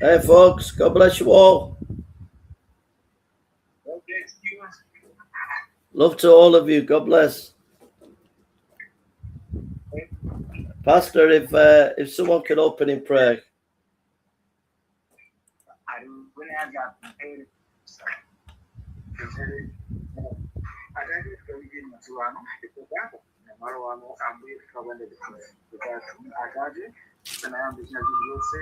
Hey, folks, God bless you all. God bless you. Love to all of you. God bless. Pastor, if someone could open in prayer. Atate, tawigeni madzulo ano malo ano Ambuye tikawanda Atate tisanayambe china chilichonse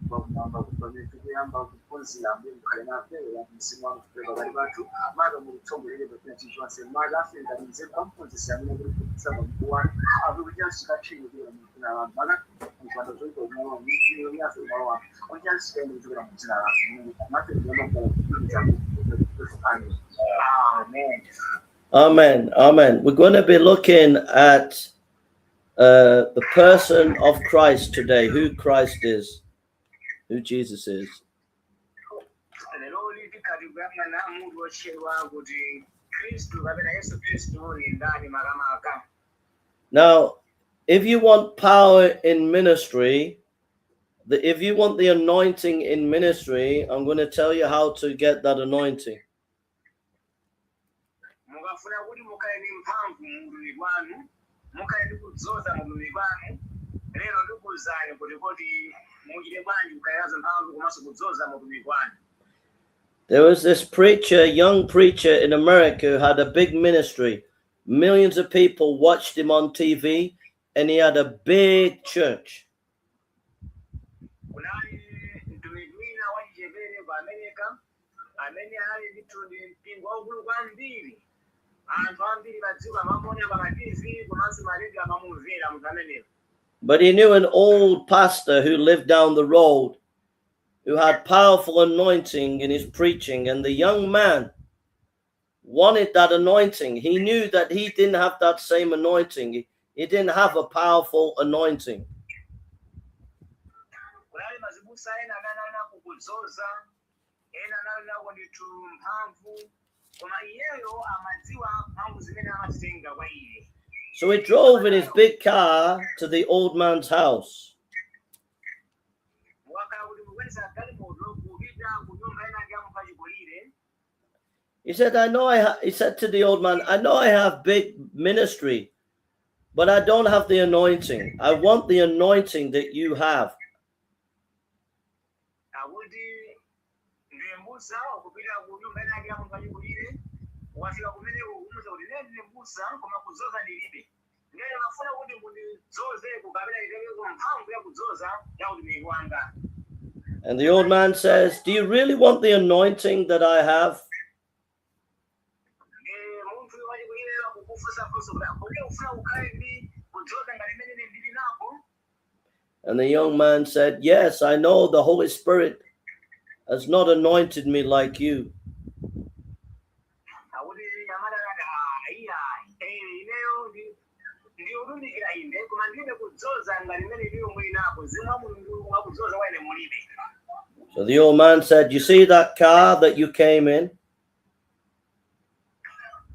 kumwamba kuti pamene tikuyamba kuphunzira, Ambuye mukhale nafe ya mzimu wanu kukhale pakati pathu maka mutitsogolere pachina chilichonse maka afe ngati mzeru amphunzitsi amene kutiphunzitsa pamutu wanu ape kuti chikatheke kuchokera mu dzina lanu maka mupanda zoyipa kumalo wanu michiro yafe kumalo wanu kuti chikaende kuchokera mu dzina lanu Mulungu nafe tikuyamba kuphunzitsa. Amen. Amen. Amen. We're going to be looking at the person of Christ today, who Christ is, who Jesus is. Lero tikhala tikuyang'ana mutu otchedwa kuti Khristu kapena Yesu Khristu ni ndani makamaka. Now, if you want power in ministry, if you want the anointing in ministry, I'm going to tell you how to get that anointing. Mukafuna kuti mukhale ndi mphamvu mu utumiki wanu, mukhale ndi kudzoza mu utumiki wanu, lero ndikuwuzani kuti kodi muchite bwanji kukhale nazo mphamvu komanso kudzoza mu utumiki wanu. There was this preacher, young preacher in America, who had a big ministry. Millions of people watched him on TV, and he had a big church. Kunali mtumiki wina wachichepere ku America amene anali ndithu ndi mpingo waukulu kwambiri. Anthu ambiri pa dziko amamuona pa ma TV komanso maredio amamumvera munthu ameneyo. But he knew an old pastor who lived down the road who had powerful anointing in his preaching, and the young man wanted that anointing. He knew that he didn't have that same anointing. He didn't have a powerful anointing. Kunali mazibusa ena amene anali nako kudzoza, ena anali nako ndithu mphamvu, koma iyeyo amadziwa mphamvu zimene amazitenga kwa iye. So he drove in his big car to the old man's house. Wakhala kuti mukuyendetsa galimoto kupita ku nyumba ina ndi amupa chikulire. He said, I know I ha-, he said to the old man, "I know I have big ministry, but I don't have the anointing. I want the anointing that you have." Akuti ndiye mbusa kupita ku nyumba ina ndi amupa chikulire, wafika kumeneko kumuza kuti ine ndine mbusa koma kudzoza ndilibe, ndiye mafuna kuti mundidzoze kapena nditengeko mphamvu ya kudzoza ya utumiki wanga. And the old man says, "Do you really want the anointing that I have?" Ndi munthu wachikulire kukufunsa funso kuti kodi ufuna kukhale ndi kudzoza ngati imene ine ndili nako? And the young man said, "Yes, I know the Holy Spirit has not anointed me like you." Akuti amati akati iya ineyo ndiutumikira ine koma ndilibe kudzoza ngati imene iliyo muli nako, mzimu wa Mulungu wakudzoza kwa ine mulibe. So the old man said, "You see that car that you came in?"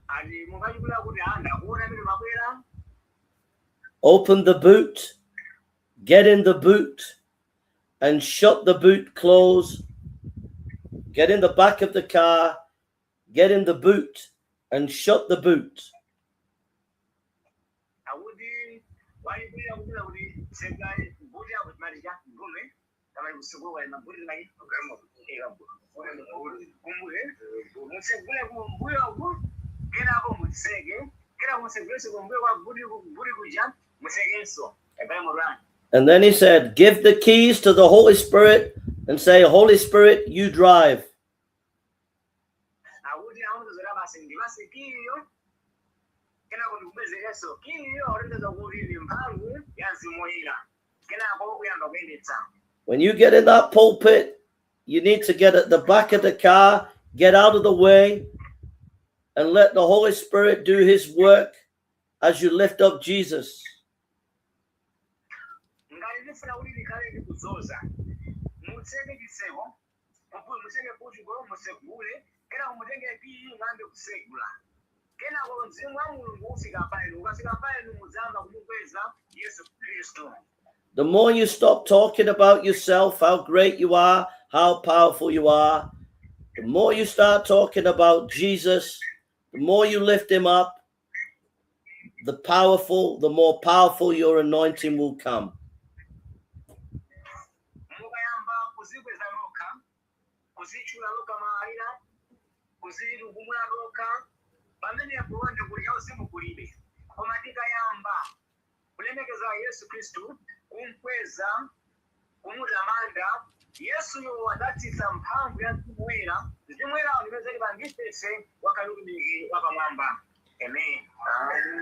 Ati mukachikula kuti a ndakuona amene mabwera. "Open the boot, get in the boot, and shut the boot close. Get in the back of the car, get in the boot, and shut the boot." Akuti wachikulira kupita kuti tseka boot yako chimalija gume kama kusukua mabuti mai kumbuye mutsegule kumbuyo ku kenako mutseke kenako mutsegulenso kumbuyo kwa boot boot kuja mutsekenso galimoto yanu. And then he said, "Give the keys to the Holy Spirit and say, 'Holy Spirit, you drive.'" Akuti amutozera basi ndipase kiyiyo kenako ndikubwezerenso kiyiyo alondeza kuti ndi mphamvu ya Mzimu Woyera kenako kuyamba kuyendetsa. When you get in that pulpit, you need to get at the back of the car, get out of the way, and let the Holy Spirit do his work as you lift up Jesus. Ngati ndifuna kuti ndikhale ndi kudzoza, mutseke chitseko kumbuyo, mutseke boot mutsegule, kenako mutenge kiyi muyambe kutsegula, kenako mzimu wa Mulungu ufika pa inu. Ukafika pa inu mudzayamba kumukweza Yesu Khristu. The more you stop talking about yourself, how great you are, how powerful you are, the more you start talking about Jesus, the more you lift him up, the more powerful your anointing will come. Mukayamba kuzikweza nokha, kuzitchula nokha mayina, kuzitukumula nokha, pamenepo ndi kuti chauzimu kulibe. Koma tikayamba kulemekeza Yesu Khristu, kumkweza, kumutamanda Yesuyo, adzatsitsa mphamvu ya Mzimu Woyera. Mzimu Woyerawo ndimene tipangitse ife wakhala utumiki wapamwamba. Amen.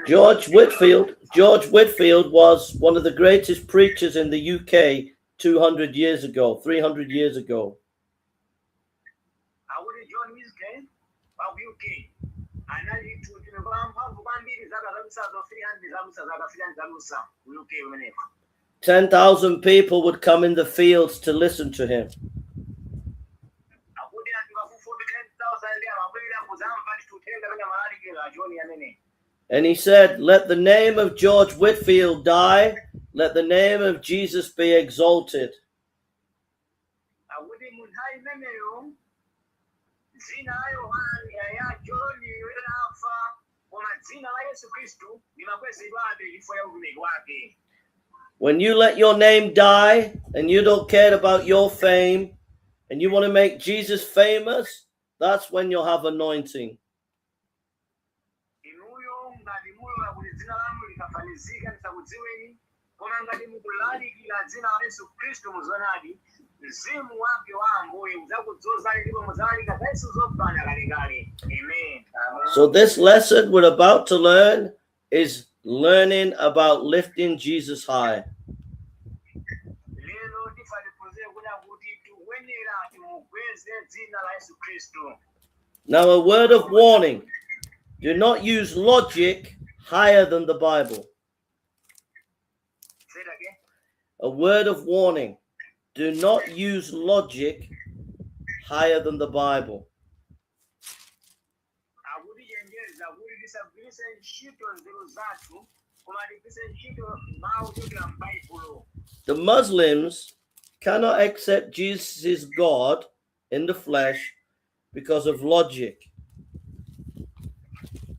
George Whitfield, George Whitfield was one of the greatest preachers in the UK 200 years ago, 300 years ago. Akuti John Wesley wa ku UK anali mtumiki wa mphamvu kwambiri zaka zalusazo 300 zalusa, zaka 300 zalusa ku UK kumeneko. 10,000 people would come in the fields to listen to him. Akuti anthu pafupifupi 10,000 amabwera kuzamva uthenga amene amalalikira John amene. And he said, "Let the name of George Whitfield die, let the name of Jesus be exalted." Akuti mu nthawi imeneyo dzina la Yohane ya John linafa, koma dzina la Yesu Khristu limakwezedwabe chifukwa cha utumiki wake. When you let your name die and you don't care about your fame and you want to make Jesus famous, that's when you'll have anointing. Inuyo ngati mulola kuti dzina lanu likafanizika lisakudziweni, koma ngati mukulalikira dzina la Yesu Khristu muzoonadi, mzimu wake wa Ambuye udzakudzozani ndipo mudzalalika za Yesu zopanda kalekale. Amen. So, this lesson we're about to learn is learning about lifting Jesus high. Lero tifa tiphunzire kuda kuti tikuyenera timukweze dzina la Yesu Khristu. Now, a word of warning: do not use logic higher than the Bible. Say it again. A word of warning: do not use logic higher than the Bible. Akutichenjeza kuti tisagwiritse ntchito nzeru zathu, koma tigwiritse ntchito mawu kuchokera m'Baibulo. The Muslims cannot accept Jesus is God in the flesh because of logic.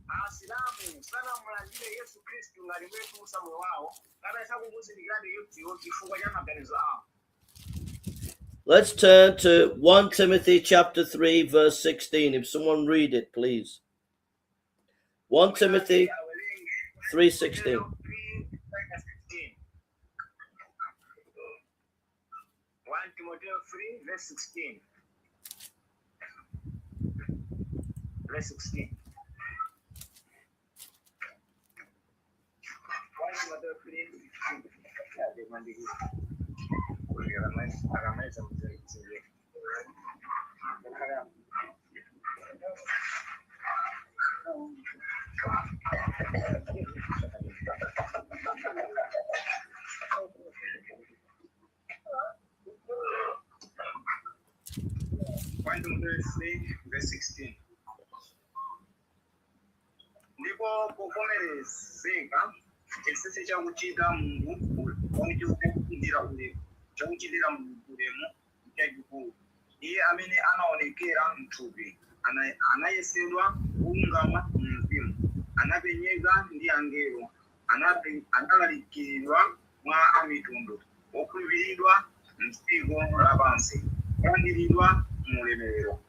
Asilamu sanamulandire Yesu Khristu ngati mwepulumutsa moyo wawo kapena sakumuzindikirabe Yesuyo chifukwa cha maganizo awo. Let's turn to 1 Timothy chapter 3 verse 16. If someone read it, please. 1 Timothy 3:16. 3:16. 1 Timothy 3 verse 16. Verse 16. 1 Timothy 3 16. Yeah, they akamaliza mzee. 1 Timothy 3 verse 16. Ndipo povomerezeka chinsinsi chakuchita Mulungu chakuchitira ulemu, chakuchitira Mulungu ulemu chachikulu: iye amene anaonekera mthupi, anayesedwa kulungama mu mzimu, anapenyeka ndi angelo, analalikidwa mwa amitundu, okhulupiridwa mdziko lapansi, kulandiridwa mu ulemerero.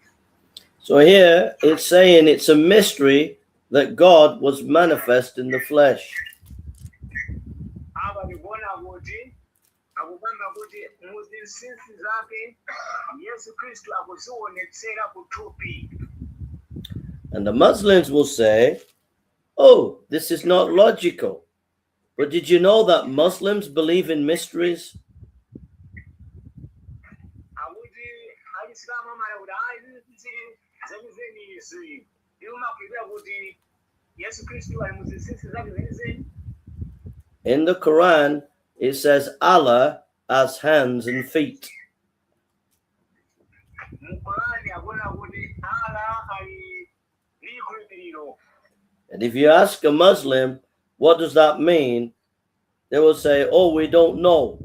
So here it's saying it's a mystery that God was manifest in the flesh. Apa tikuona kuti akupanga kuti muzinsinsi zake Yesu Khristu akuzionetsera kuthupi. And the Muslims will say, "Oh, this is not logical." But did you know that Muslims believe in mysteries? Akuti Aisilamu amala kuti ayi, zili zenizeni izi, iwo makhulupirira kuti Yesu Khristu ali muzinsinsi zake zenizeni? In the Quran, it says Allah has hands and feet. Mu Korani akuona kuti Allah ali ndi chikhulupiriro. And if you ask a Muslim, "What does that mean?" they will say, "Oh, we don't know."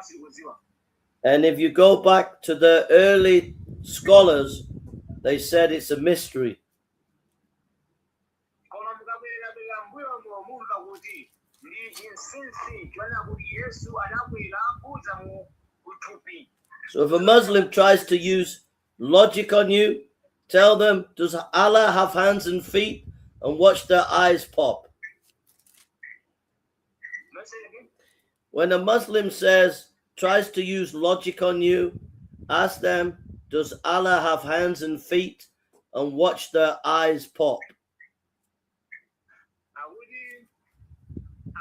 Sitikudziwa. And if you go back to the early scholars, they said it's a mystery. Koma mukabwererabwerera mbuyomo mumva kuti ndi chinsinsi chonena kuti Yesu adakwera kudza mu kuthupi. So if a Muslim tries to use logic on you, tell them, "Does Allah have hands and feet?" And watch their eyes pop. When a Muslim says, tries to use logic on you, ask them, "Does Allah have hands and feet?" And watch their eyes pop. Akuti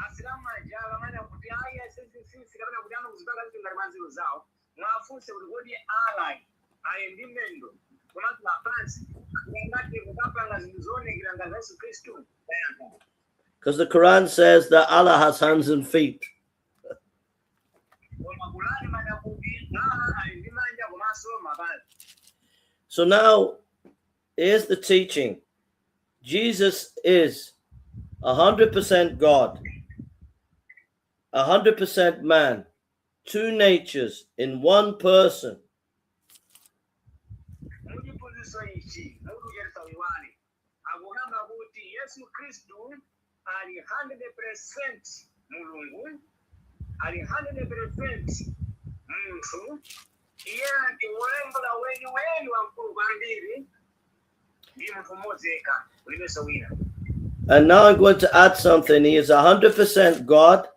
asilamu aja akamana kuti ayi asinsinsinsi kapena kuti amakuzipaka zinthu ngati mwa nzeru zawo, mwafunse kuti kodi Allah ali ndi mendo komanso mapazi ngati kukapanga zinthu zoonekera ngati za Yesu Khristu? Because the Quran says that Allah has hands and feet. Koma Kurani imanena kuti Allah ali ndi manja komanso mapazi. So now, here's the teaching: Jesus is 100% God, 100% man, two natures in one person. Muchiphunzitso ichi mukucheresa uyiwale akukamba kuti Yesu Khristu ali 100% Mulungu, ali 100% munthu. Iye ndi wolengedwa weniweni wamkulu kwambiri ndi munthu mmodzi yekha, kulibenso wina. And now I'm going to add something. He is 100% God,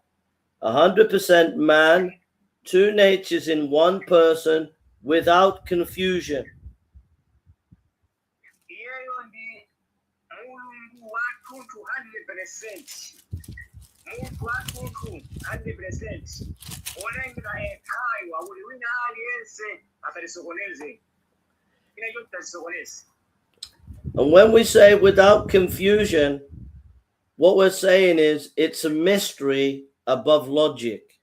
100% man, two natures in one person without confusion. Iyeyo ndi Mulungu wathunthu 100%, munthu wathunthu 100%, wolengedwa yekhayo akuti wina aliyense asatisokoneze ina chonse tatisokoneze. And when we say without confusion, what we're saying is it's a mystery above logic.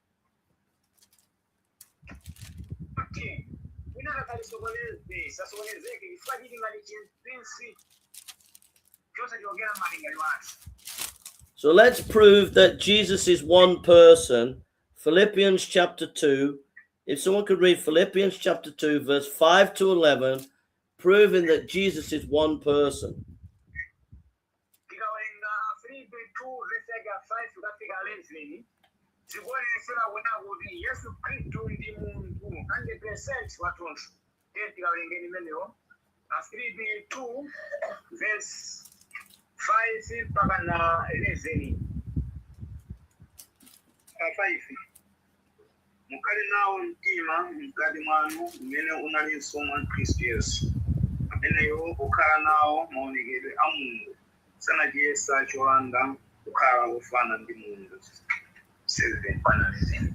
Kuti wina akatisokoneze sasokonezeke chifukwa chili ngati chinsinsi chosachokera m'malingaliro athu. So let's prove that Jesus is one person. Philippians chapter 2. If someone could read Philippians chapter 2, verse 5 to 11, proving that Jesus is one person. Tikawerenga Filipi 2 verse yake 5 kukafika 11 zikuonesera kuona kuti Yesu Khristu ndi munthu 100% wathunthu. Tiye tikawerengeni imeneyo, Afilipi 2 verse 5 mpaka na 11. Pa 5: Mukhale nawo mtima mkati mwanu umene unalinso mwa Khristu Yesu, ameneyo pokhala nawo maonekedwe a Mulungu sanachiyesa cholanda kukhala wofana ndi Mulungu. 7: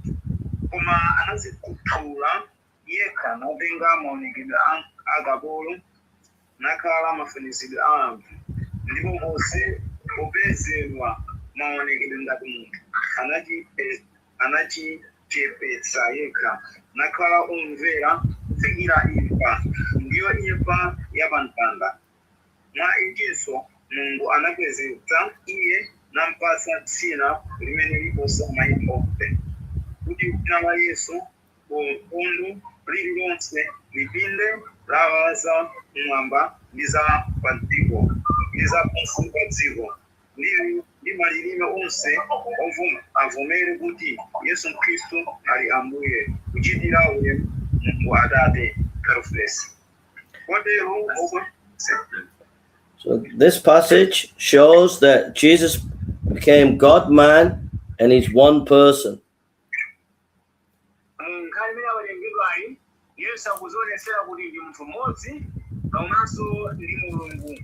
Koma anadzikhuthula yekha natenga maonekedwe a akapolo nakhala mafanizidwe a anthu, ndipo ponse popezedwa maonekedwe ngati munthu anachichepetsa yekha nakhala omvera kufikira imfa, ndiyo imfa ya pamtanda. Mwa ichinso Mulungu anakwezetsa iye nampatsa dzina limene liposa mayina onse, kuti dzina la Yesu khungu lililonse lipinde, la za mmwamba ndi za pa dziko ndi za pansi pa dziko, ndi malilime onse avomere kuti Yesu Khristu ali Ambuye, kuchitira ulemu Mulungu Atate. 12 Kotero okwe So this passage shows that Jesus became God man and he's one person. Nkhani imene awerengedwayi Yesu akuzionesera kuti ndi munthu mmodzi komanso ndi Mulungu.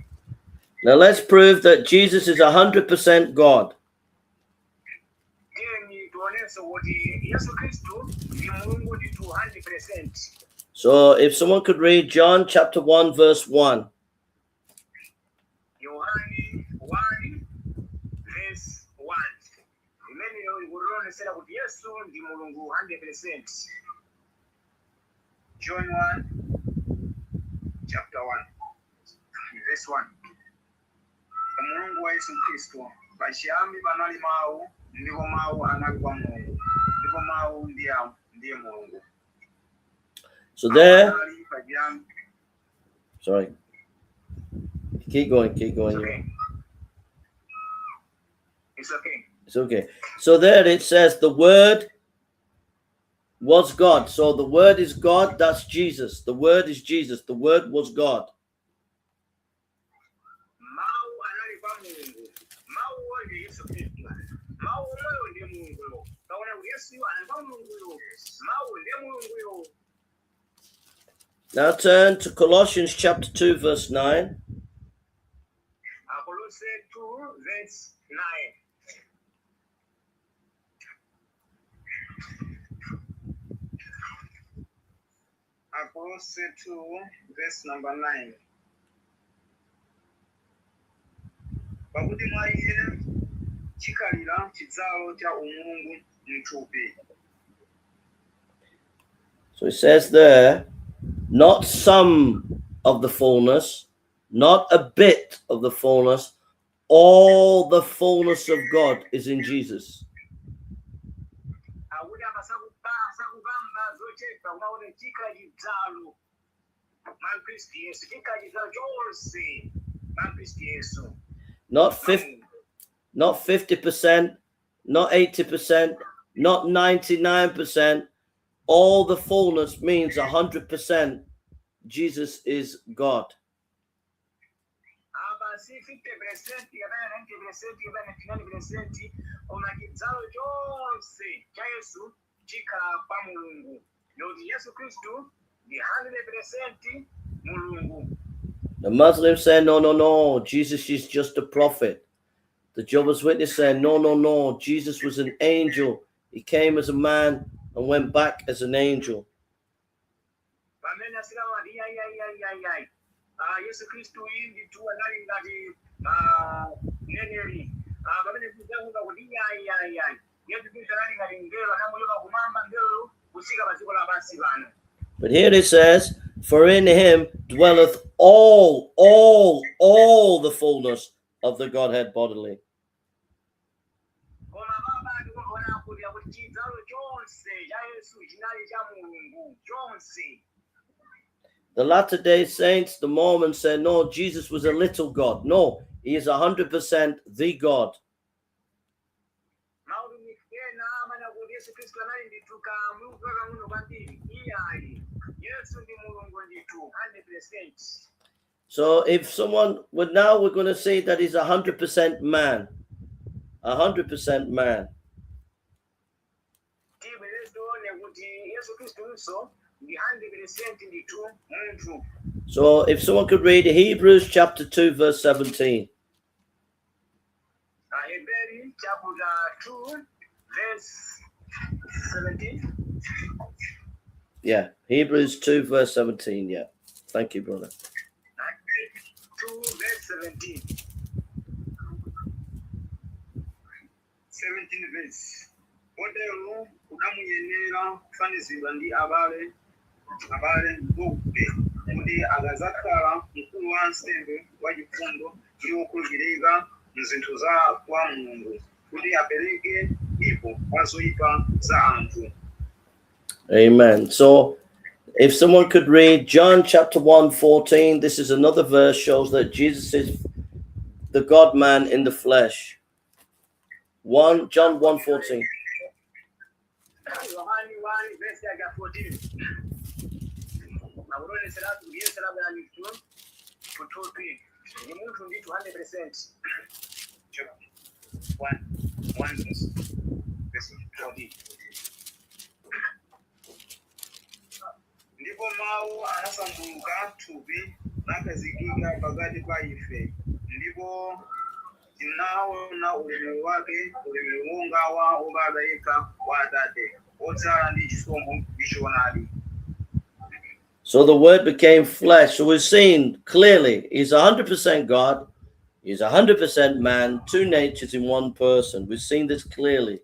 Now let's prove that Jesus is 100% God. Tiyeni tionenso kuti Yesu Khristu ndi Mulungu ndi 200%. So if someone could read John chapter 1, verse 1. Yohani 1 verse 1 imeneyo ikutionesera kuti Yesu ndi Mulungu 100%. John 1, chapter 1, verse 1. Mulungu wa Yesu Khristu. Pachiyambi panali Mawu, ndipo Mawu anali kwa Mulungu, ndipo Mawu ndi Ndiye Mulungu. So there, Anali pachiyambi. Sorry. Keep going, keep going. It's okay. It's okay. It's okay. So there it says the Word was God. So the Word is God, that's Jesus. The Word is Jesus. The Word was God. Mawu anali kwa Mulungu. Mawuwo ndi Yesu Khristu. Mawu omweyo ndi Mulunguyo. Kaona kuti Yesuyo anali kwa Mulunguyo. Mawu ndiye Mulunguyo. Now turn to Colossians chapter 2, verse 9. Akolose 2 verse 9. Akolose 2 verse number 9. Pakuti mwa iye chikhalira chidzalo cha umulungu mthupi. So it says there, not some of the fullness, not a bit of the fullness, all the fullness of God is in Jesus. Akuti apa sakukamba zochepa, kumaona chikhala chidzalo mwa Khristu Yesu, chikhala chidzalo chonse mwa Khristu Yesu. Not 50, not 50%, not 80%, not 99%. All the fullness means 100% Jesus is God. Apa si 50% kapena 90% kapena 99%, koma chidzalo chonse cha Yesu chikhala pa Mulungu, ndikuti Yesu Khristu ndi 100% Mulungu. The Muslims say, "No, no, no, Jesus is just a prophet." The Jehovah's Witness say, "No, no, no, Jesus was an angel. He came as a man and went back as an angel." Pamene Asilamu ati, "Iyayi, iyayi, iyayi, iyayi. Ah, Yesu Khristu iyi ndithu anali ngati ah, mneneri." Ah, pamene kuzakuka kuti iyayi, iyayi, iyayi, Yesu Khristu anali ngati mngelo, anangochoka kumwamba mngeloyo kutsika pa dziko lapansi pano. But here it says, "For in him dwelleth all the fullness of the Godhead bodily." Koma baba ndikuona kuti akuti chidzalo chonse cha Yesu chinali cha Mulungu chonse. The Latter day Saints, the Mormons say, "No, Jesus was a little God." No, he is 100% the God. Mautumiki ena amene akuti Yesu Khristu anali ndithu kamulungu kakang'ono kwambiri. Iyayi, Yesu ndi Mulungu ndithu 100%. So if someone would now, we're going to say that he's 100% man. 100% man. Tibwere tione kuti Yesu Khristunso ndi 100% ndithu munthu. So if someone could read Hebrews chapter 2, verse 17. Aheberi chapter 2 verse 17. Yeah, Hebrews 2, verse 17. Yeah. Thank you, brother. 2 verse 17. 17 verse. Kotero kudamuyenera kufanizidwa ndi abale mbupe, kuti akazakhala mkulu wa ansembe wachifundo ndi wokhulupirika mzinthu za kwa Mulungu, kuti apereke dipo pa zoyipa za anthu. Amen. So if someone could read John chapter 1, 14, this is another verse shows that Jesus is the God man in the flesh. 1 John 1 14. Yohani 1 verse yake ya 14 makutoneseratu kuti Yesu anabwera ndithu kuthupi, ndi munthu ndithu 100%. 1 1 verse 14. Ndipo mawu anasandulika thupi nakhazikika pakati pa ife, ndipo tinaona ulemerero wake, ulemerero wonga wa wobadwa yekha wa Atate, odzala ndi chisomo ndi choonadi. So the Word became flesh. So we've seen clearly he's 100% God, he's 100% man, two natures in one person. We've seen this clearly.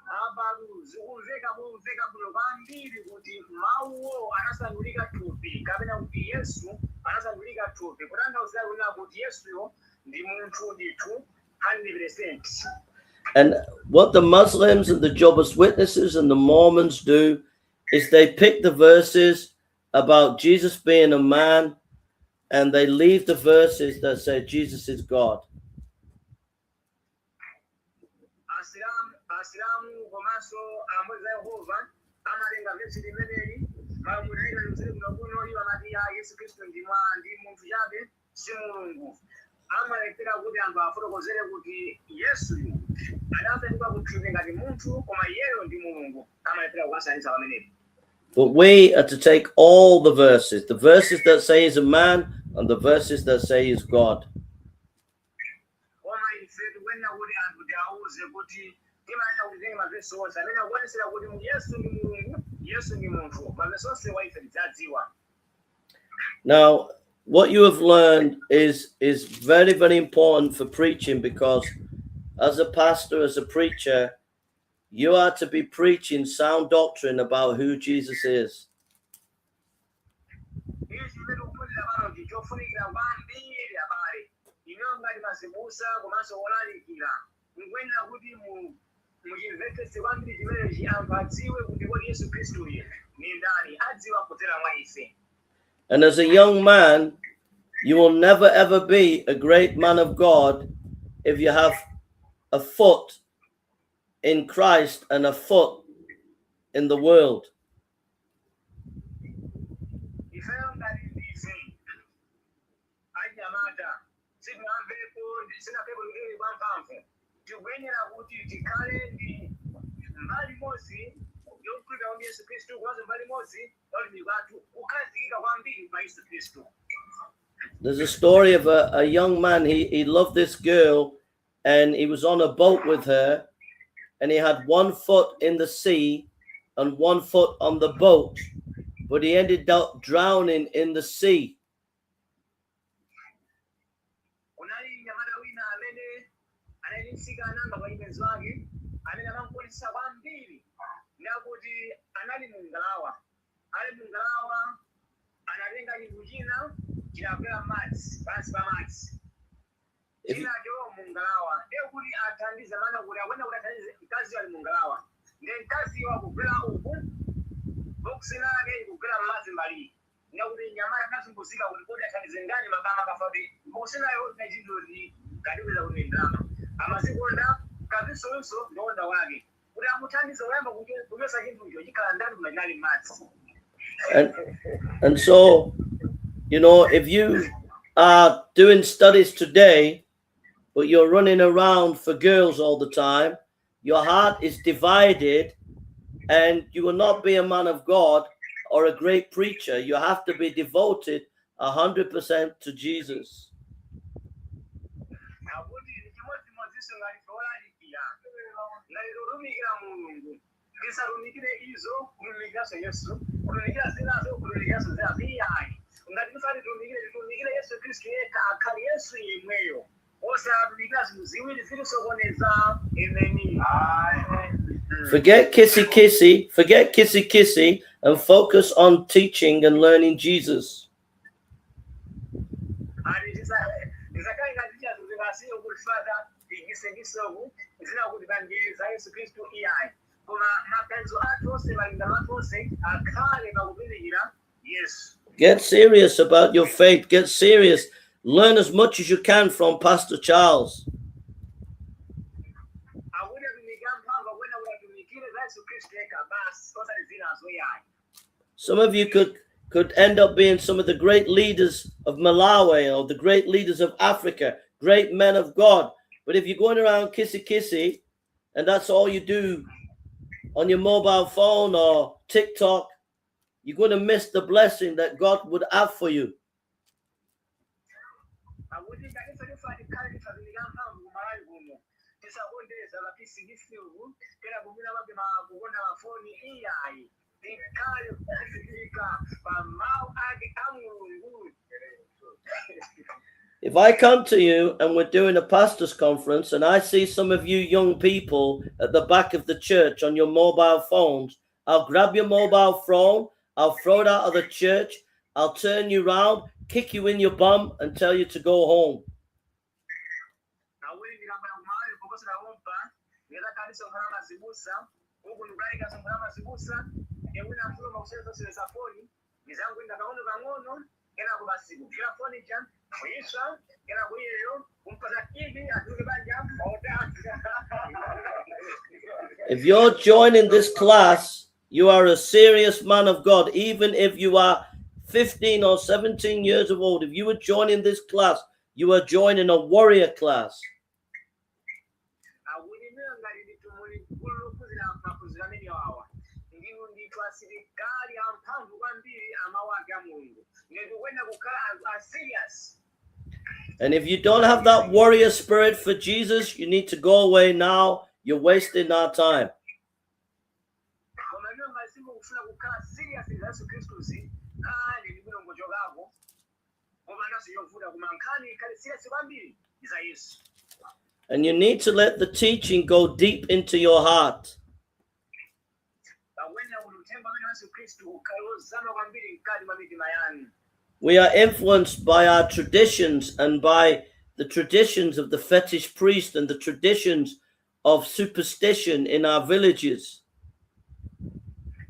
Apa zikumveka momveka bwino kwambiri kuti mawuwo anasandulika thupi, kapena kuti Yesu anasandulika thupi, kutanthauza kunena kuti Yesuyo ndi munthu ndithu 100%. And what the Muslims and the Jehovah's Witnesses and the Mormons do is they pick the verses about Jesus being a man and they leave the verses that say Jesus is God. Asilamu komanso a Mboni za Yehova amatenga vesi limeneli mamunaita mzee kuno iwo amati, "Ah, Yesu Khristu ndi munthu chabe, si Mulungu." Amalephera kuti anthu afotokozere kuti Yesuyu adapetuka kuthupi ngati munthu, koma iyeyo ndi Mulungu. Amalephera kukasanitsa pamenepo. But we are to take all the verses, the verses that say he's a man and the verses that say he's God. Koma ife tikuyenera kuti anthu tiawuze kuti timayenera kuti tenge mavesi onse amene akuonesera kuti Yesu ndi Mulungu, Yesu ndi munthu. Mavesi onse wa ife tidzadziwa. Now, what you have learned is very, very important for preaching, because as a pastor, as a preacher, you are to be preaching sound doctrine about who Jesus is. Ichi chimene tikuphunzira pano ndi chofunikira kwambiri, abale. Ineyo ngati azibusa komanso olalikira, mukuyenera kuti muchimvetsetse kwambiri chimenechi, anthu adziwe kuti kodi Yesu Khristuyu ni ndani. Adziwa kudzera mwa ife. And as a young man, you will never ever be a great man of God if you have a foot in Christ and a foot in the world. Ifeyo ngati ndife anyamata, sitinamvepo, sinapepo lulimi kwa mphamvu, tikuyenera kuti tikhale ndi mbali imodzi yokhulupirira kwa Yesu Khristu komanso mbali imodzi ya utumiki wathu kukhazikika kwambiri pa Yesu Khristu. There's a story of a young man. He loved this girl and he was on a boat with her and he had one foot in the sea and one foot on the boat, but he ended up drowning in the sea. Kunali mnyamata wina amene anali mtsikana nga pa imenzo ake amene amamukonetsa kwambiri, ndakuti anali mu ngalawa. Ali mu ngalawa, anatenga chinthu china chinakwera madzi, pansi pa madzi. Chinacho mu ngalawa, ndiye kuti athandize mana kuti akwenda kuti athandize mkaziyo ali mu ngalawa, ndiye mkaziyo akugwera uku, boksi lake ikugwera m'madzi mbali. Ndakuti nyamata anazunguzika kuti kodi athandize ndani makama akafa, kuti boksi nayo ina chinthu kuti katiweza kuti ndalama amazikonda kazinsonso ndionda wake, kuti amuthandize kuyamba kuchosa chinthucho chikhala ndani kumachinali m'madzi. And so, if you are doing studies today, but you're running around for girls all the time, your heart is divided and you will not be a man of God or a great preacher. You have to be devoted 100% to Jesus. Akuti chimodzimodzinso ngati olalikira, ngati totumikira Mulungu, tisatumikire izo, kutumikiranso Yesu, kutumikira zinazo, kutumikiranso zinazo, iyayi. Ngati tifati titumikire, titumikire Yesu Khristu yekha, akhale Yesu yemweyo, osatumikira zinthu ziwiri zilisokoneza. Ameni. Forget kissy kissy, forget kissy kissy, and focus on teaching and learning Jesus. Ati tisakhale ngati tichazikasiyo kuti fata tigisengisoku zina kuti pange za Yesu Khristu, iyayi, koma maganizo athu onse, malingano athu onse akhale pakutumikira Yesu. Get serious about your faith. Get serious. Learn as much as you can from Pastor Charles. Akuti atumiki amphamvu akuena kuti atumikire za Yesu Khristu yekha basi, osati zinazo yayi. Some of you could end up being some of the great leaders of Malawi or the great leaders of Africa, great men of God. But if you're going around kissy kissy and that's all you do on your mobile phone or TikTok, you're going to miss the blessing that God would have for you. Akuti ngatinso tifa tikhale tifatumika amphamvu kumalawi kuno, tisakondeza mapisikisiku kena kumina mabe kukonda mafoni, iyayi, tikhale kukhazikika pa mawu ake a Mulungu. If I come to you and we're doing a pastor's conference and I see some of you young people at the back of the church on your mobile phones, I'll grab your mobile phone, I'll throw it out of the church, I'll turn you round, kick you in your bum, and tell you to go home. Akuti ndikambala kumalawi pokosera kompa. Tisonkhana mazibusa uku ndikulalika sonkhana mazibusa ewina mfuluma kusenzaseza foni mizangu inda pang'ono pang'ono kenako basi kugwira foni ja kuyiswa kenako iyeyo kumpasa kivi atuluke banja maota. If you're joining this class, you are a serious man of God. Even if you are 15 or 17 years of old, if you were joining this class, you are joining a warrior class. Akuti imeyo ngati ndithu muli gulu lophunzira maphunziro amene wawa ndinu ndithu asilikali amphamvu kwambiri amawu ake a Mulungu ndikukwenda kukhala anthu a serious. And if you don't have that warrior spirit for Jesus, you need to go away now. You're wasting our time. Koma imeyo ngati simukufuna kukhala serious za Yesu Khristuzi ah ndikuno ngochokako koma naso yovuta koma nkhani ikhale serious kwambiri ndi za Yesu. And you need to let the teaching go deep into your heart. Pakuyenera kuti uthenga amene wa Yesu Khristu ukhale wozama kwambiri mkati mwa mitima yanu. We are influenced by our traditions and by the traditions of the fetish priest and the traditions of superstition in our villages.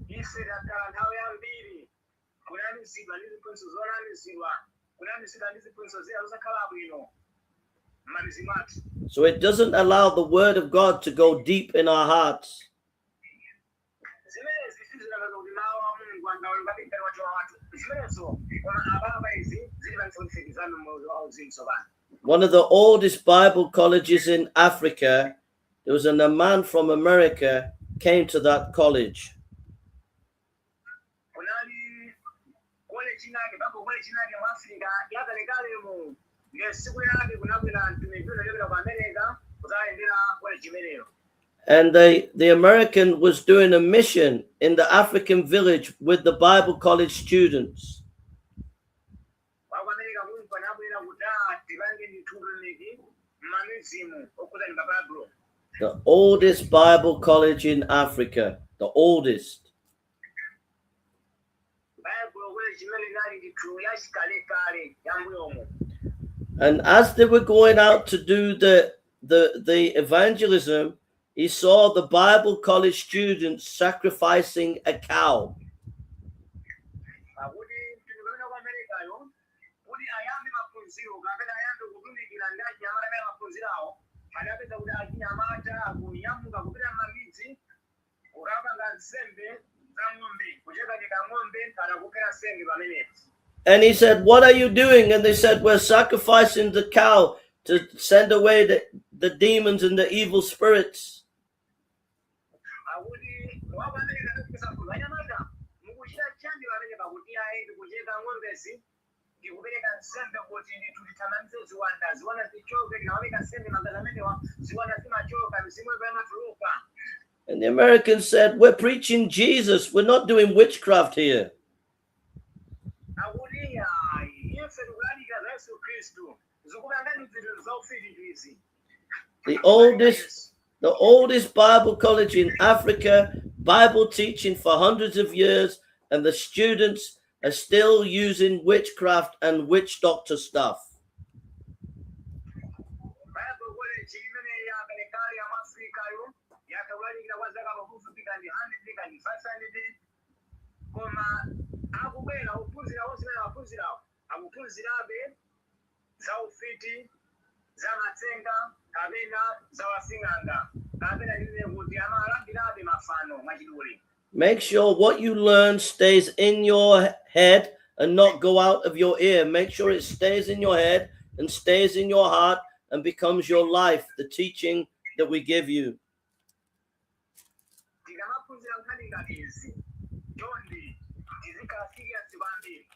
Ife takhala nthawi yambiri kunamizidwa ndi ziphunzitso zonamizidwa kunamizidwa ndi ziphunzitso zina zosakhala bwino m'mamizi mwathu. So it doesn't allow the word of God to go deep in our hearts. Zimenezi sizilakaza kuti mawu a Mulungu angawalungabe mkati mwa mtima wathu zimenezo koma apapa izi zilipangitsa kuti tizame moyo auzimu tsopano. One of the oldest Bible colleges in Africa, there was a man from America came to that college. Kunali college inake Bible college inake mu Africa yakalekalemo ndiye siku yake kunabwera mtumiki wina ochokera ku America kudzayendera college imeneyo. And the American was doing a mission in the African village with the Bible college students. Waku America kumva nabwera kuti ah tipange ndithu utumiki m'mamizimu okhuza ndi mabaibulo. The oldest Bible college in Africa, the oldest. Bible college imene inali ndithu yachikalekale yambuyomo. And as they were going out to do the evangelism, he saw the Bible college students sacrificing a cow. Pakuti mtumiki amene ku Amerikayo kuti ayambe maphunziro kapena ayambe kutumikira ndi achinyamata amene maphunzirawo anapeza kuti achinyamata akunyamuka kupita m'mamidzi kukapanga nsembe za ng'ombe kuchekacheka ng'ombe kana kuphera nsembe pamenepo. And he said, "What are you doing?" And they said, "We're sacrificing the cow to send away the demons and the evil spirits." Akuti waku Amerika anapeza kuti anyamata mukuchita chani pamene pakuti ayi ndikucheka ng'ombezi ndikupereka nsembe kuti ndithu tithamangize ziwanda ziwanda zichoke tikapereka nsembe magazi amenewa ziwanda zimachoka mizimu imatuluka. And the Americans said, "We're preaching Jesus. We're not doing witchcraft here." Akuti ayi ife tikulalikira za Yesu Khristu zikupangani zinthu zaufiti izi. The oldest Bible college in Africa, Bible teaching for hundreds of years, and the students are still using witchcraft and witch doctor stuff. Bible college imene yakalekale ya Afrikayo yakulalikira kwa zaka pafupifupi kandi 100 kandi 500 koma akubwera ophunzira onse amene aphunzirawo akuphunzirabe za ufiti za matsenga kapena za wasing'anga kapena ndine kuti amalambirabe mafano mwachidule. Make sure what you learn stays in your head and not go out of your ear. Make sure it stays in your head and stays in your heart and becomes your life, the teaching that we give you. Tikamaphunzira nkhani ngati izi chonde tizikhala serious kwambiri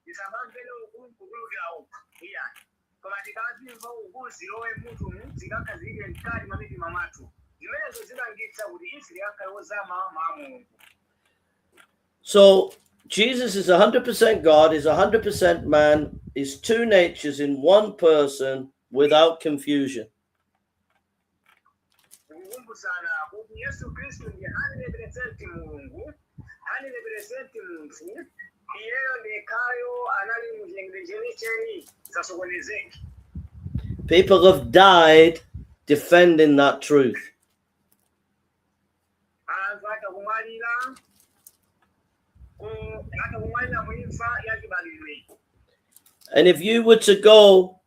tisamamvere uku nkutulukira uku iya koma tikazimva uku zilowe mutumu zikakhazikike mkati mwa mitima mwathu zimenezo zipangitsa kuti ife tikakhale ozama mwa Mulungu. So Jesus is 100% God, is 100% man, is two natures in one person without confusion. Tikukumbusana kuti Yesu Khristu ndi 100% Mulungu 100% munthu iyeyo ndekhayo anali muchilengedwe chenicheni zasokonezeke. People have died defending that truth. Atha kumwalira mu imfa yachibadwidwe. And if you were to go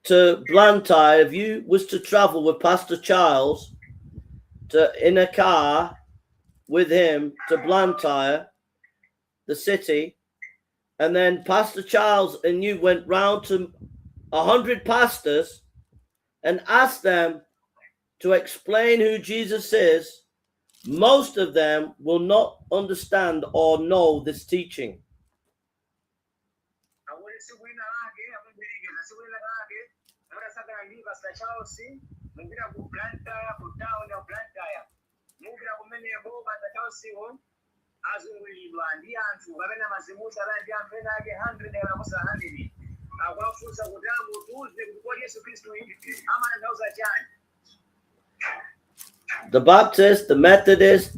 to Blantyre, if you was to travel with Pastor Charles to in a car with him to Blantyre, the city, and then Pastor Charles and you went round to 100 pastors and asked them to explain who Jesus is, most of them will not understand or know this teaching. Akuti tsiku lina lake amubwerekeza tsiku lina lake mutasakana ndi Pastor Charles mupita ku Blantyre, ku town ya Blantyre, mupita kumeneko Pastor Charlesiwo azunguliridwa ndi anthu kapena mazibusa kapena ndi anthu ena ake 100 kapena kuposa 100 akuwafunsa kuti amutiuze kuti kodi Yesu Khristu amatanthauza chani. The Baptists, the Methodists,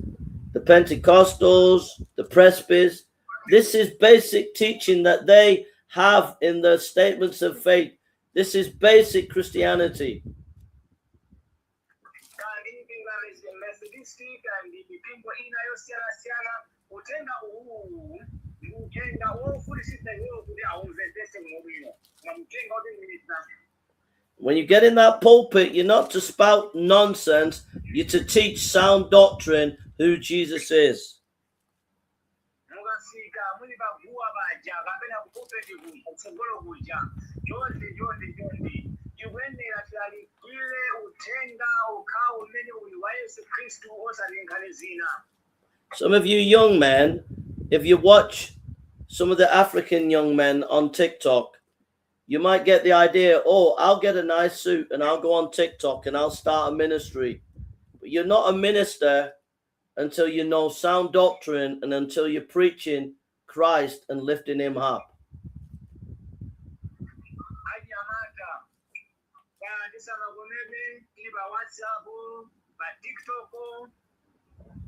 the Pentecostals, the Presbys. This is basic teaching that they have in their statements of faith. This is basic Christianity. Kandi mpingo ya Methodist kandi mipingo ina yosiyanasiyana uthenga uwu ndi uthenga wofunisisa iwewo kuti aumvetsetse bwinobwino koma muthenga wotengeza. When you get in that pulpit, you're not to spout nonsense, you're to teach sound doctrine, who Jesus is. Mukafika muli paguwa paja kapena kupulpit kutsogolo kuja chonde chonde chonde tikuyenera tilalikire uthenga ukhawu umene uli wa Yesu Khristu osati nkhani zina. Some of you young men, if you watch some of the African young men on TikTok, you might get the idea, "Oh, I'll get a nice suit and I'll go on TikTok and I'll start a ministry." But you're not a minister until you know sound doctrine and until you're preaching Christ and lifting him up. Anyamata tisamakomebe tili pa WhatsApp, pa TikTok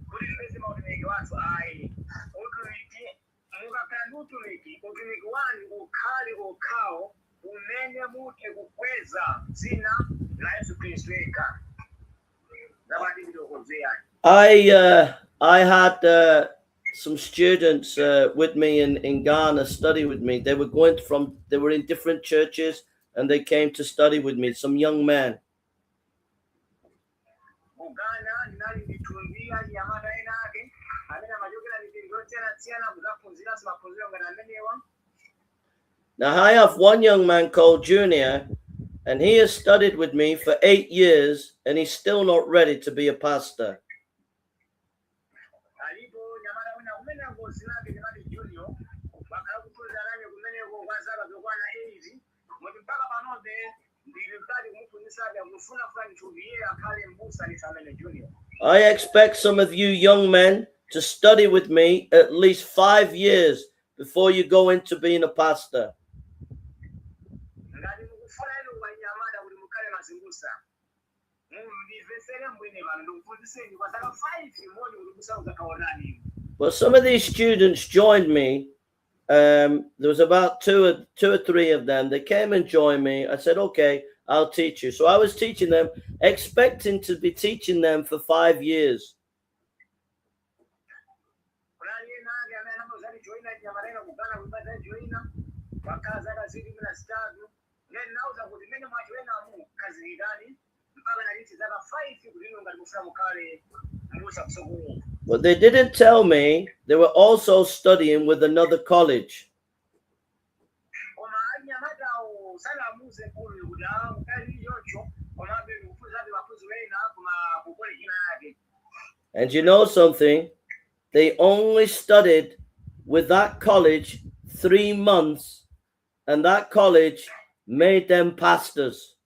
kuti tipeze mautumiki wathu ayi. Utumiki mukakhala ndi utumiki, utumiki wanu ukhale okhawo umene muthe kukweza dzina la Yesu Khristu yekha zapati nditokozeyani. I had some students with me in Ghana study with me. They were in different churches and they came to study with me. Some young men. Ku Ghana ndinali ndithumbi anyamata ena ake amene amachokera mipingo yosiyanasiyana kudzaphunziranso maphunziro ngati amenewa. Now I have one young man called Junior, and he has studied with me for 8 years, and he's still not ready to be a pastor. Alipo nyamata wina kumeneko dzina lake timati Junior wakhala kuphunzira nane kumeneko kwa zaka zokwana 8 moti mpaka panobe ndili mkati kumuphunzisabe kufunafuna ndithupi iye akhale mbusa ndithu amene Junior. I expect some of you young men to study with me at least 5 years before you go into being a pastor. Ngati mukufuna inu wanyamata kuti mukhale mazibusa mundimvetsere mbwene pano ndikuphunzitseni kwa zaka 5 moni kuti busa uzakhaonani. But some of these students joined me. There was about two or three of them. They came and joined me. I said, "Okay, I'll teach you." So I was teaching them, expecting to be teaching them for 5 years. Kunali ena ake amene anamuzati joina nyamata ina ku Ghana kuibaza joina wakhala zaka 13 then nauza kuti mmene mwajoinamu khazikikani mpaka naliti zaka 5 kuti inu ngati mufuna mukhale mbusa kusokolo. But they didn't tell me they were also studying with another college. Koma anyamatawo sanamuuze mkuluyo kuti a mkali choncho komabe ndikuphunzirabe maphunziro ena koma ku college ina yake. And you know something? They only studied with that college 3 months, and that college made them pastors.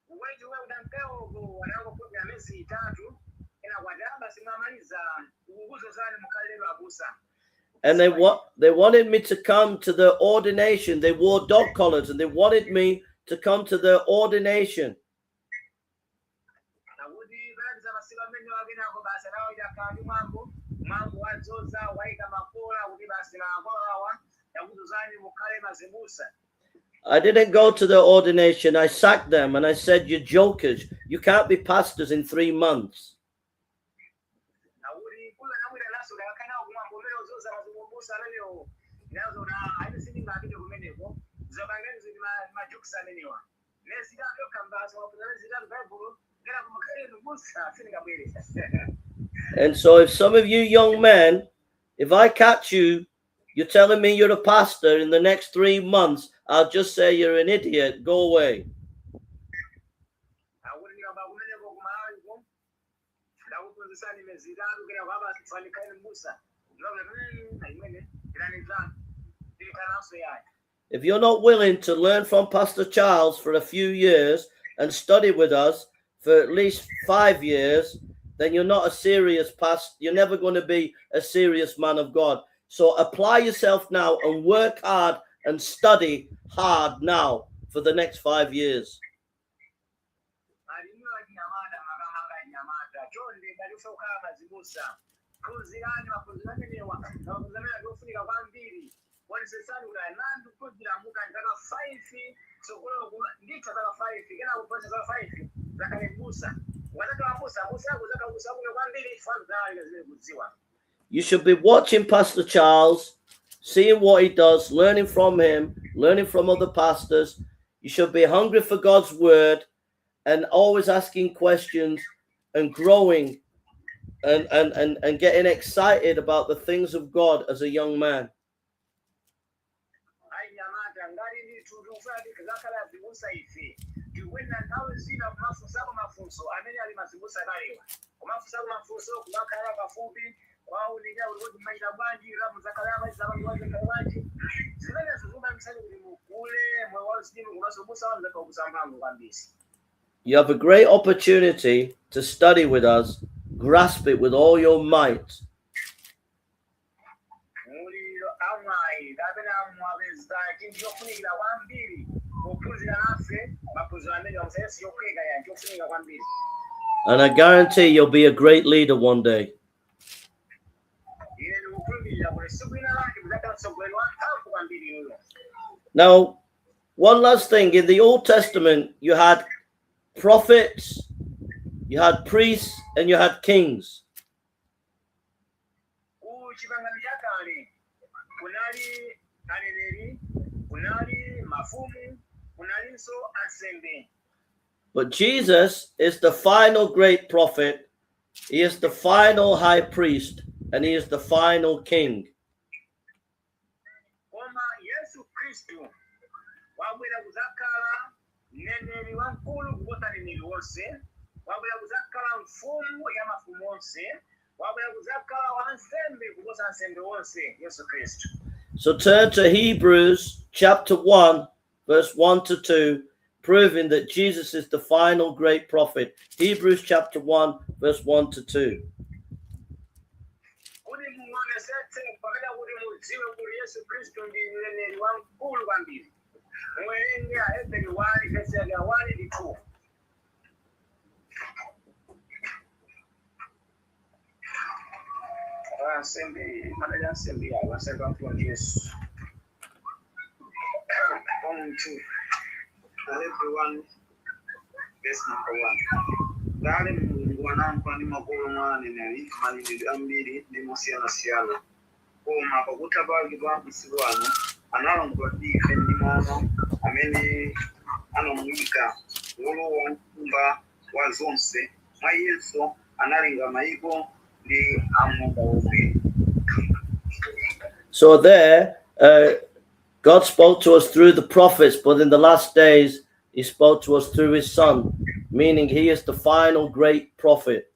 Kuweji we udampeoko wanangophunzira miyezi 3 ena kwati basi mwamaliza ukukuzozani mukhalelo abusa. And they wanted me to come to their ordination. They wore dog collars and they wanted me to come to their ordination. Akuti panapita masiku amene wakenako basi anawo akhala ndi mwambo mwambo wadzoza wayika makola kuti basi makola awa yakudzozani mukhale mazibusa. I didn't go to their ordination. I sacked them and I said, "You're jokers. You can't be pastors in 3 months." Akuti kula namwita naso ndakakhala nawo kumwambo. Mwambo umene uzoza mazikumbutsa amenewo ndinazoona aine sindingapite kumeneko zopangani ziti majokes amenewa miyezi itatu yokha mbasa waphunzira miyezi itatu baibulo ngera kumakhaleni mbusa sindingabwere. And so, if some of you young men, if I catch you, you're telling me you're a pastor in the next 3 months, I'll just say you're an idiot. Go away. Akuti ndikamba kumeneko kumalawiko ndakuphunzitsani miyezi itatu kera kwaba sanikhale mbusa imene ilanizana ndikhalanso yayi. If you're not willing to learn from Pastor Charles for a few years and study with us for at least 5 years, then you're not a serious pastor. You're never going to be a serious man of God. So apply yourself now and work hard and study hard now for the next 5 years. Alimi wachinyamata makamaka anyamata chonde ngati ufuna kukhala mazibusa phunzirani maphunziro amenewa maphunziro amene ndiofunika kwambiri onetsetsani kuti anandi kuphunzira muka zaka 5 tsogoloko ndithu zaka 5 kena kuphunzira zaka 5 zakhale mbusa ukadzakhala mbusa mbusa kuzakha kuno kwambiri fanzalika zimene kudziwa. You should be watching Pastor Charles, seeing what he does, learning from him, learning from other pastors. You should be hungry for God's word and always asking questions and growing and getting excited about the things of God as a young man. Anyamata ngati ndithu tikufuna tikakhala azibusa ife tikuyenera nthawi zina kumafunsako mafunso amene ali mazibusa kalewa kumafunsako mafunso kumakhala pafupi kwaunika kuti kuti machita bwanji kamuzakhala bwanji zimenezo zimapangitsani kuti mukule moyo wauzimu komanso busa wanu zakaukusa mphamvu kwambiri. You have a great opportunity to study with us, grasp it with all your might. Muli amwayi kapena mwapeza chinthu chofunikira kwambiri kuphunzira nafe maphunziro amene wamusayensi chophweka ya chofunika kwambiri. And I guarantee you'll be a great leader one day. Ine ndikukhulupirira kuti tsiku lina lake mudzakhala mtsogoleri wa mphamvu kwambiri inuyo. Now, one last thing, in the Old Testament, you had prophets, you had priests, and you had kings. Ku chipangano chakale kunali aneneri kunali mafumu kunalinso ansembe. But Jesus is the final great prophet, he is the final high priest, and he is the final king. Koma Yesu Khristu wabwera kudzakhala mneneri wamkulu kuposa aneneri wonse wabwera kudzakhala mfumu ya mafumu onse wabwera kudzakhala wansembe kuposa ansembe onse Yesu Khristu. So turn to Hebrews chapter 1, verse 1 to 2, proving that Jesus is the final great prophet. Hebrews chapter 1, verse 1 to 2. Kuti muonesetse pamene kuti mudziwe kuti Yesu Khristu ndi mneneri wamkulu kwambiri muwerenge Aheberi 1 verse yake ya 1 ndi 2. Ansembe manali ansembe yawo ansembe amkulu ndi Yesu. One, two. Ahebri 1, verse number 1. Kale Mulungu anayankhula ndi makolo mwa aneneri manenedwe ambiri ndi mosiyanasiyana koma pakutha pake pa masiku ano analankhula ndi ife ndi mwana amene anamuyika wolowa nyumba wa zonse mwa iyenso analenga mayiko ndi amwamba omwe. So there, God spoke to us through the prophets, but in the last days, he spoke to us through his son, meaning he is the final great prophet.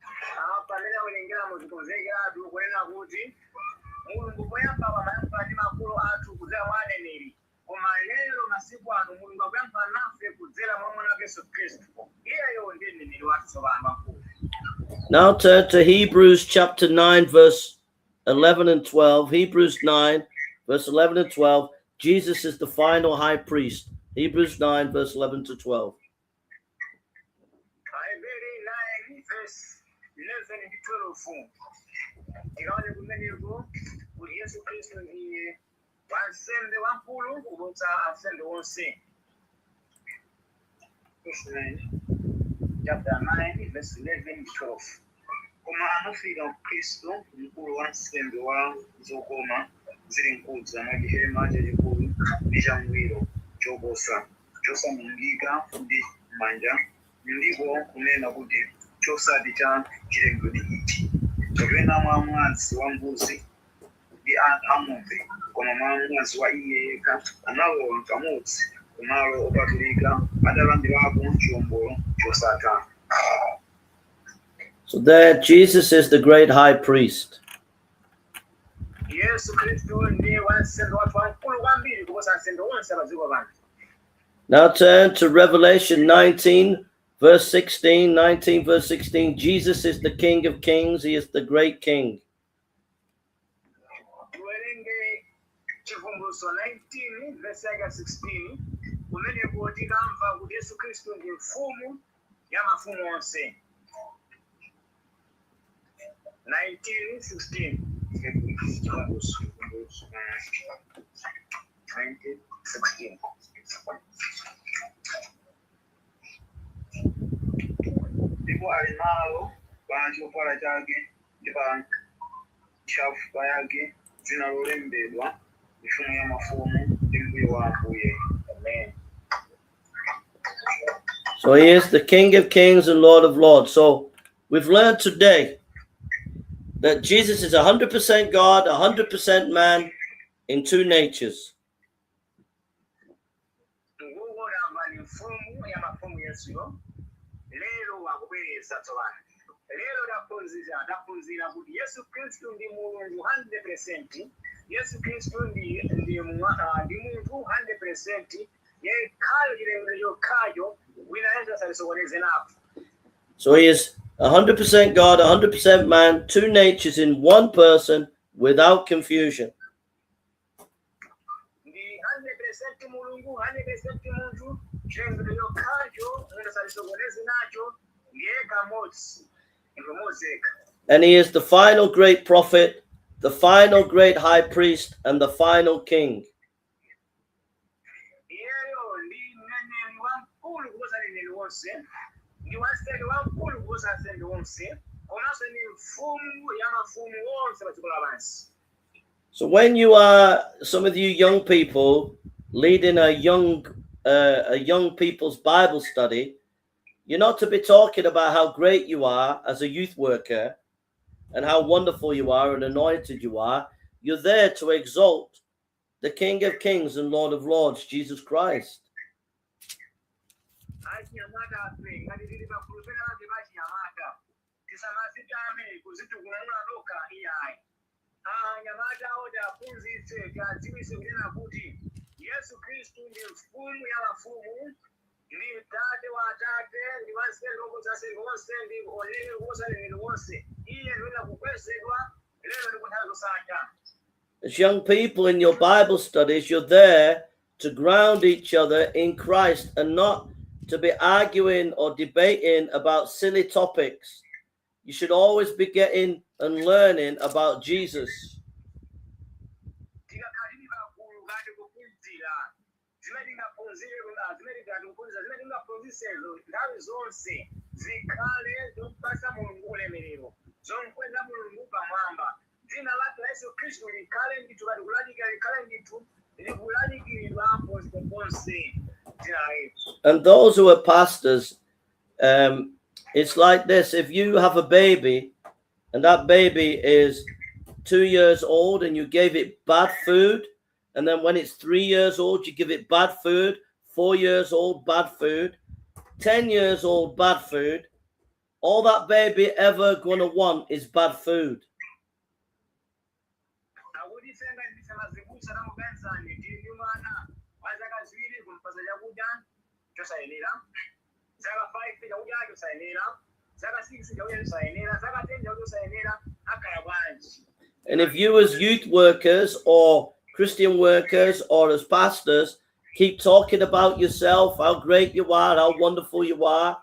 Apa amene awerengeramo zikonzekeratu kunena kuti Mulungu poyamba pamayankhula ndi makolo athu kudzera mwa aneneri koma lero masiku ano Mulungu akuyankhula nafe kudzera mwa mwana wake Yesu Khristu iyeyo ndiye mneneri wathu tsopano wamkulu. Now turn to Hebrews chapter 9, verse 11 and 12. Hebrews 9, verse 11 and 12. Jesus is the final high priest. Hebrews 9, verse 11 to 12. Aheberi 9 verse 11 ndi 12 tikaone kumeneko kuti Yesu Khristu ndiye wansembe wamkulu kuposa ansembe onse. Verse 9. Chapter 9 verse 11 ndi 12. Koma anafika Khristu, mkulu wa nsembe wa zokoma zili nkudza mwa chihema chachikulu ndi changwiro choposa, chosamangika ndi manja, ndiko kunena kuti chosati cha chilengedwe ichi, kapena mwa mwazi wa mbuzi ndi ana ang'ombe, koma mwa mwazi wa iye yekha analowa kamodzi kumalo opatulika, atalandirako chiwombolo chosatha. So there, Jesus is the great high priest. Yesu Khristu ndiye wansembe wathu wamkulu kwambiri kuposa ansembe onse padziko pano. Now turn to Revelation 19, verse 16. 19, verse 16. Jesus is the King of kings, he is the great king. Tiwerenge Chivumbulutso 19 verse yake ya 16, kumeneko tikamva kuti Yesu Khristu ndi mfumu ya mafumu onse. 19 16, Chivumbulutso 19 16. Ndipo ali nalo pa chovala chake ndi pa ntchafu yake dzina lolembedwa, Mfumu ya mafumu ndi Mbuye wa ambuye. Amen. So he is the King of kings and Lord of lords. So we've learned today that Jesus is 100% God, 100% man in two natures. Ngukodamba ni mfumu ya mafumu Yesuyo. Lero wakubwereza tsopano, lero taphunzira kuti Yesu Khristu ndi Mulungu 100, Yesu Khristu ndi munthu 100, yekhayo chilengedwe chokhacho wina yense asalisokoneze napo. So he is 100% God, 100% man, two natures in one person without confusion. Ndi 100 Mulungu, 100 munthu, chilengedwe chokhacho munthu asalisokoneze nacho, ndiye kamodzi, ndi mmodzi yekha. And he is the final great prophet, the final great high priest, and the final king. Iyeyo ndi mneneri wamkulu kuposa aneneri wonse, ndi wansembe wamkulu kuposa ansembe wonse, komanso ndi mfumu ya mafumu wonse pa dziko lapansi. So when you are, some of you young people leading a young people's Bible study, you're not to be talking about how great you are as a youth worker and how wonderful you are and anointed you are. You're there to exalt the King of Kings and Lord of Lords, Jesus Christ. Achinyamata afe, ngati tili pagulu pena lake pachinyamata, tisamazitame kuzitukumula tokha iyayi. Anyamata awo tiaphunzitse, tiadziwise kunena kuti Yesu Khristu ndi mfumu ya mafumu, ndi tate wa atate, ndi wansembe woposa ansembe wonse, ndi mneneri woposa aneneri wonse. Iye ndiwena kukwezedwa lero ndi kunthawi zosatha. As young people in your Bible studies, you're there to ground each other in Christ and not to be arguing or debating about silly topics. You should always be getting and learning about Jesus. Tikakhala tili pagulu kati kuphunzira, zimene tingaphunzire, zimene tingati kuphunzira, zimene tingaphunzisezo nthawi zonse zikhale zopasa Mulungu ulemerero, zomkweza Mulungu pamwamba. Dzina lake la Yesu Khristu likhale ndithu kati kulalikira, likhale ndithu likulalikidwa ponse, dzina la Yesu. And those who are pastors, it's like this: if you have a baby and that baby is 2 years old and you gave it bad food, and then when it's 3 years old, you give it bad food, 4 years old, bad food, 10 years old, bad food, all that baby ever gonna want is bad food. Akuti ife ngati ndife azibusa, tamuganizani, tili ndi mwana wa zaka 2, kumpasa chakudya chosayenera, zaka 5 chakudya chosayenera, zaka 6 chakudya chosayenera, zaka 10 chakudya chosayenera, akhala bwanji? And if you, as youth workers or Christian workers or as pastors, keep talking about yourself, how great you are, how wonderful you are,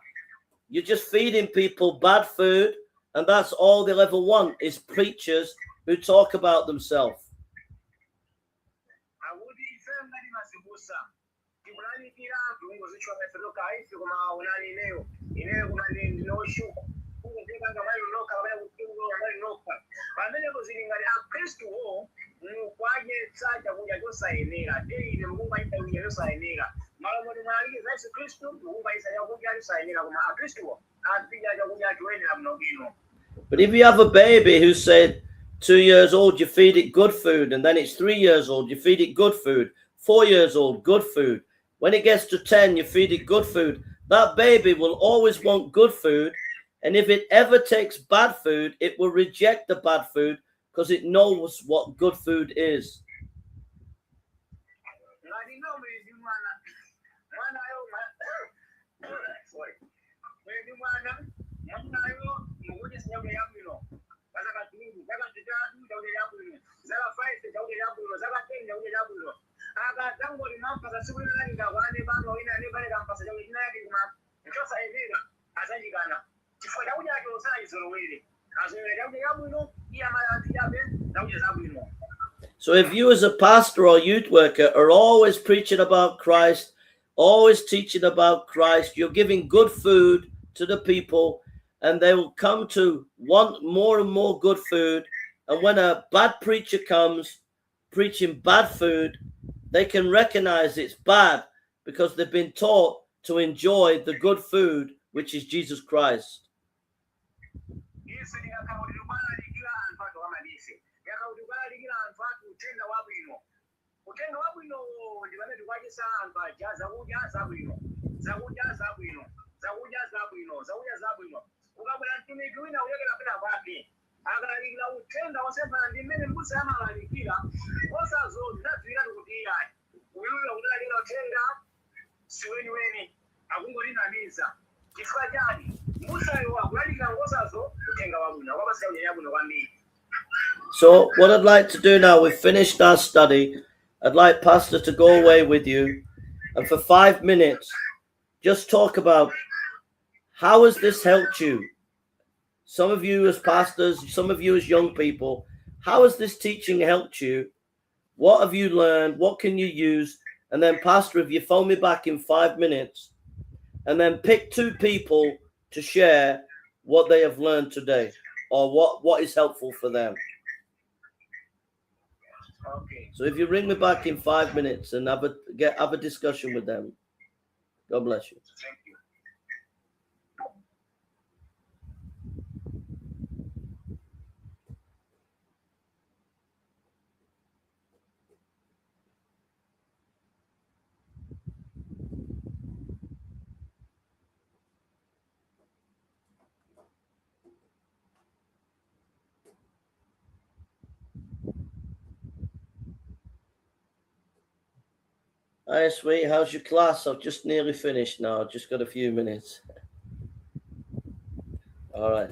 you're just feeding people bad food, and that's all they'll ever want is preachers who talk about themselves. Akuti ife ngati azibusa tikulalikira, tikungozitchula ife tokha, ife koma unali ineyo, ineyo koma ndine woshuka. Mukupereka mwali nokha kapena kukhulupirira mwali nokha, pamenepo zili ngati akhristuwo mukwadyetsa chakudya chosayenera. Ine mukungwayisa chakudya chosayenera malo moti mwalalike za Yesu Khristu, mukungwayisa chakudya chosayenera, koma akhristuwo azidya chakudya choyenera bwinobwino. But if you have a baby who said 2 years old, you feed it good food, and then it's 3 years old, you feed it good food, 4 years old, good food. When it gets to 10, you feed it good food. That baby will always want good food. And if it ever takes bad food, it will reject the bad food because it knows what good food is. Ngati ino muli ndi mwana, mwanayo sorry, muli ndi mwana, mwanayo mukudyetsa chakudya chabwino pa zaka 2, zaka 3 chakudya chabwino, zaka 5 chakudya chabwino, zaka 10 chakudya chabwino. Akadzangoti mwampasa tsiku lina lingakwane pano ina nepale kampasa chakudya china yake koma chosayenera, adzachikana chifukwa chakudyacho sanachizolowere. Azolowera chakudya chabwino, iye amayandichabe zakudya zabwino. So if you, as a pastor or youth worker, are always preaching about Christ, always teaching about Christ, you're giving good food to the people, and they will come to want more and more good food. And when a bad preacher comes preaching bad food, they can recognize it's bad because they've been taught to enjoy the good food, which is Jesus Christ. Ife tikakhala kuti tikulalikira anthu athu amadise, tikakhala kuti tikulalikira anthu athu uthenga wabwino, uthenga wabwinowo ndi pamene tikuwadyetsa anthu aja zakudya zabwino, zakudya zabwino, zakudya zabwino, zakudya zabwino. Ukabwera mtumiki wina kuyokera pena kwake, akalalikira uthenga wosemphana ndi mmene mbusa amalalikira, osazo zinadziwiratu kuti iyayi, uyuyo akutilalikira uthenga siweniweni, akungotinamiza. Chifukwa chani? Mbusayo akulalikira nkhosazo uthenga wabwino, akuwapatsa chakudya chabwino kwambiri. So, what I'd like to do now, we've finished our study. I'd like Pastor to go away with you and for 5 minutes just talk about how has this helped you? Some of you as pastors, some of you as young people, how has this teaching helped you? What have you learned? What can you use? And then, Pastor, if you phone me back in 5 minutes, and then pick two people to share what they have learned today or what is helpful for them. Okay. So if you ring me back in 5 minutes and have a discussion with them, God bless you. Thank you. Hi, sweet. How's your class? I've just nearly finished now. I've just got a few minutes. All right.